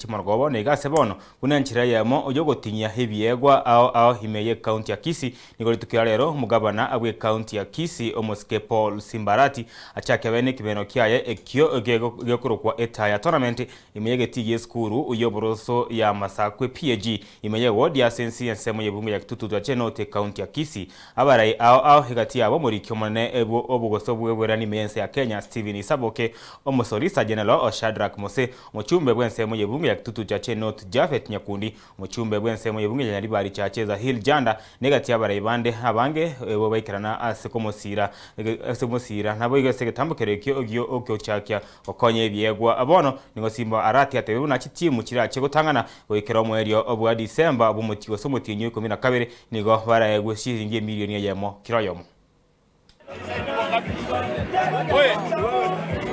Chimorogobo nigo ase bono buna enchera eyemo y'ogotinyia ebiegwa ao ao ime y'ecounty ya Kisii. Nigo rituko ria rero omogabana bw'ecounty ya Kisii omosike Paul Simbarati achake abe nekibeno kiaye ekio gekorokwa Etaya Tournament ime y'egetii gi'esukuru y'oboroso ya Masakwe PAG ime y'eward ya Sensi ensemo y'ebunge ya Kitutu Chache North ecounty ya Kisii. Abarai ao ao egati yabo omoriki omonene bw'obogoso bw'oboirani ime y'ense ya Kenya Stephen Isaboke, Omosolisa General Shadrack Mose, Omochumbe bw'ensemo y'ebunge ya Kitutu Chache North Japhet Nyakundi, omochumbe bw'ensemo y'ebunge ya Nyaribari Chache Zahil Janda, na egati y'abarai bande abange ebo baikerana ase komosiira ase komosiira naboigo ase egetambokero ekio gi'ogochakia gokonya ebiegwa. Bono nigo Simba Arati atebire buna chitimu chirache gotang'ana goikera omoerio bwa Disemba bw'omotienyi gose omotienyi o ikomi na kabere nigo baraegwe chiringi emilioni eyemo kera oyomo.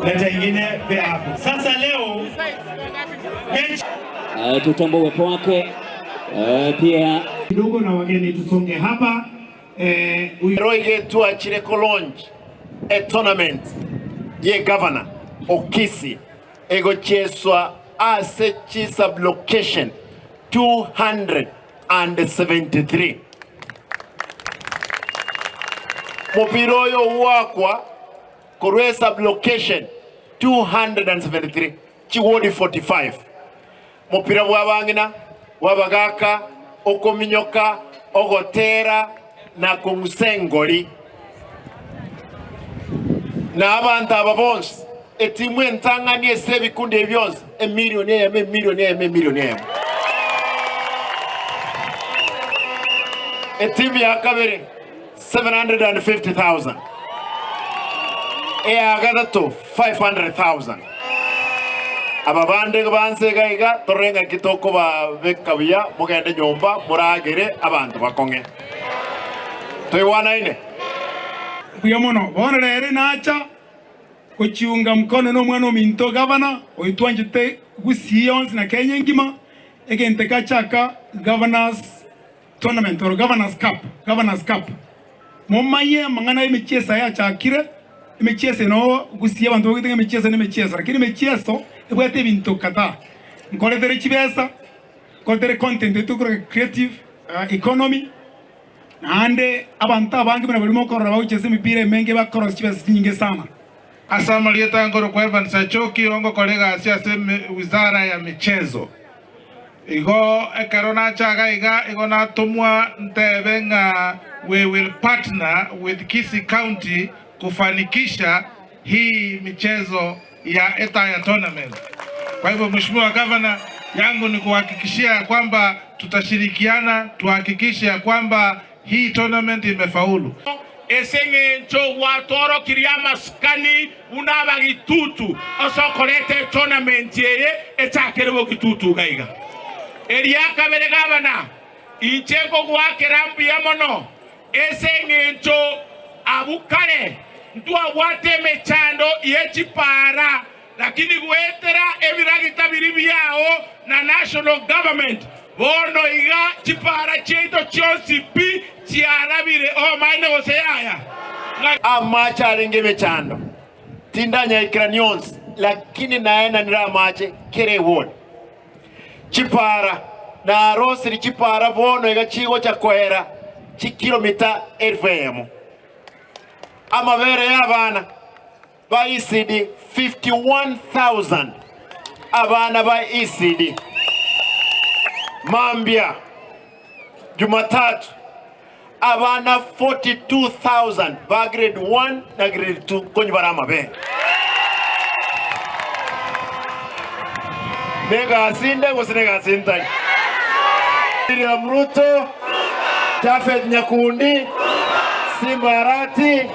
Leta ingine pea hapo. Sasa leo mechi Tutambue uwepo wake pia kidogo na wageni tusonge hapa eh, huyu Roige twachire ko launch e tournament ye governor o Kisii egocheswa ase chi sublocation 273. Mopira oyo ogwakwa korwa esublocation 273, chiwodi 45. Mopira bw'abang'ina, bw'abagaaka, okominyoka, ogotera, na kong'usa engori. Na abanto aba bonsi, etimu entang'ani ase ebikundi ebi bionsi, emilioni eyemo, emilioni eyemo, emilioni eyemo. Etimu ya kabere, 750,000. Eya gatato, 500,000. Aba bande banse iga iga, torore ng'aki tokobabeka buya, mogende nyomba, moragere abanto bakong'e. Toigwanaine? Mbuya mono. Bono rero nacha gochiunga mkono nomwana ominto gavana oyo twanchete Gusii yonsi na Kenya engima, egento gachaka Governors Tournament or Governors Cup, Governors Cup. Momanye amang'ana y'emechieso aya achakire, emechieso eno Gusii abanto bagwete ng'a emechieso nemechieso, lakini emechieso ebwate ebinto kadhaa. Nkoretere chibesa, nkoretere content eye tokoroka creative economy. Naende abanto abange buna baria mokorora bagochesa emepira emenge bakorosia chibesa chinyinge sana. Ase amarieta nkorokwa Evans Achoki ongokora egasi ase wizara ya michezo. Igo ekero nacha iga iga igo natomwa ntebe ng'a we will partner with Kisii County kufanikisha hii michezo ya Etaya Tournament. Kwa hivyo Mheshimiwa Governor, yangu ni kuhakikishia ya kwamba tutashirikiana tuhakikishe ya kwamba hii tournament imefaulu. Ase engencho gwatworokirie amasikani buna abagitutu ase okoreta etournament eye echakere bogitutu iga iga. Eria kabere gavana, inche nkogoakera mbuya mono Ase engencho abwo kare ntwabwate emechando ye chipaara, lakini goetera ebiragita biria biao na national government, bono iga chipaara chiaito chionsi pi chiarabire. Omaene gose yaya? Amache arenge emechando, tindanyaikerania onsi, lakini naenanire amache kera eward. Chipaara, narosirie chipaara bono iga chigocha koera chikilomita elifu eyemo. Amabere y'abana ba ECD 51,000 abana ba ECD. Mambia Jumatatu abana 42,000 ba grade 1 na grade 2 konywa bare amabere. Negasi inde gose negasi ntari? William Ruto, Japhet Nyakundi, Simba Arati.